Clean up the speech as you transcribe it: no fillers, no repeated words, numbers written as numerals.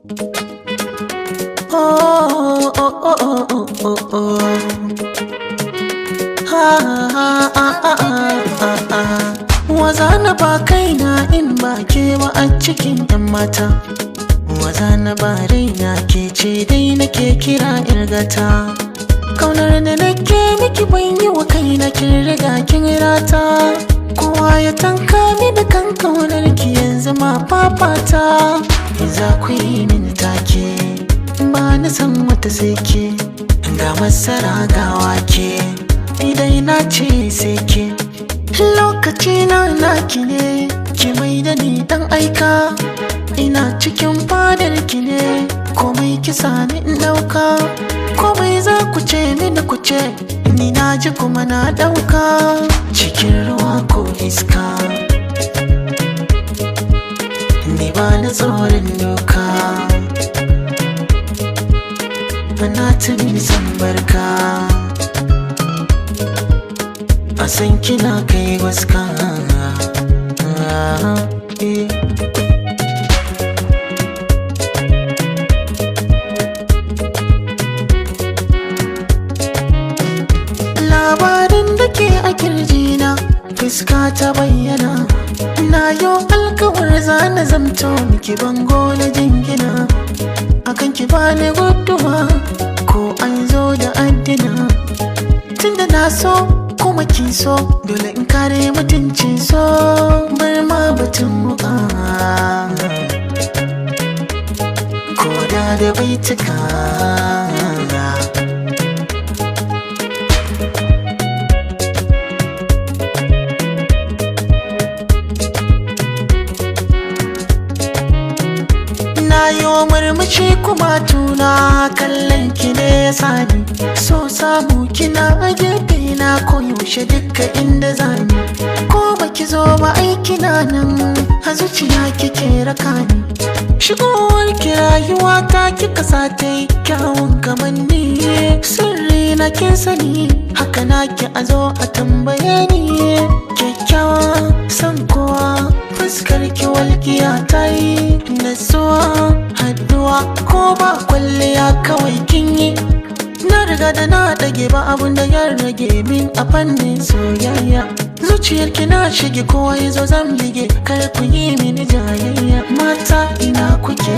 Oh, oh, oh, oh, oh, oh, oh. Ha, ha, ha, ha, ha, ha. Waza na ba kaina in ba ke ba a cikin 'yan mata. Waza na ba raina, ke ce dai nake kira irgata. Kaunar da nake miki ban yi wa kaina, kin riga kin rata. Kowa ya tanka mini kan kaunar ki, yanzu ma fafata. Za ku yi mini take, ba na san wata sai ke. Ga masara ga wake, idan na ce sai ke. Lokaci na naki ne, ki mai da ni dan aika. Ina cikin fadar ki ne, komai kisa ni in dauka. Komai za ku ce mini ku ce, ni na ji kuma na dauka. Cikin ruwa ko iska, ni ba na tsoron doka. Bana tuni san barka, a san kina kai waska. Eh. Labarin da ke a kirjina, fuska ta bayyana. Na yo alkawar zana zamto miki bango na jingina. Akan ki bani guduwa ko an zo da addina. Tunda na so kuma kin so, dole in kare mutuncin so. Bar ma batun muka, ko da da baituka. Na yi wa murmushi kuma tuna kallon ki ne ya sani. So samu kina a gefe na koyaushe duka inda zani. Ko baki zo ba aiki na nan, a zuciya kike raka ni. Shigowar ki rayuwa ta kika sa ta yi kyawun kamanni. Sirri na kin sani, haka na ki a zo a tambaye ni. Kyakkyawa san kowa, fuskar ki walƙiya ta yi. Natsuwa haduwa ko ba kwalliya kawai kin yi. Na riga da na ɗage, ba abun da ya rage min a fannin soyayya. Zuciyar ki na shige, kowa ya zo zan bige, kar ku yi mini jayayya. Mata ina kuke?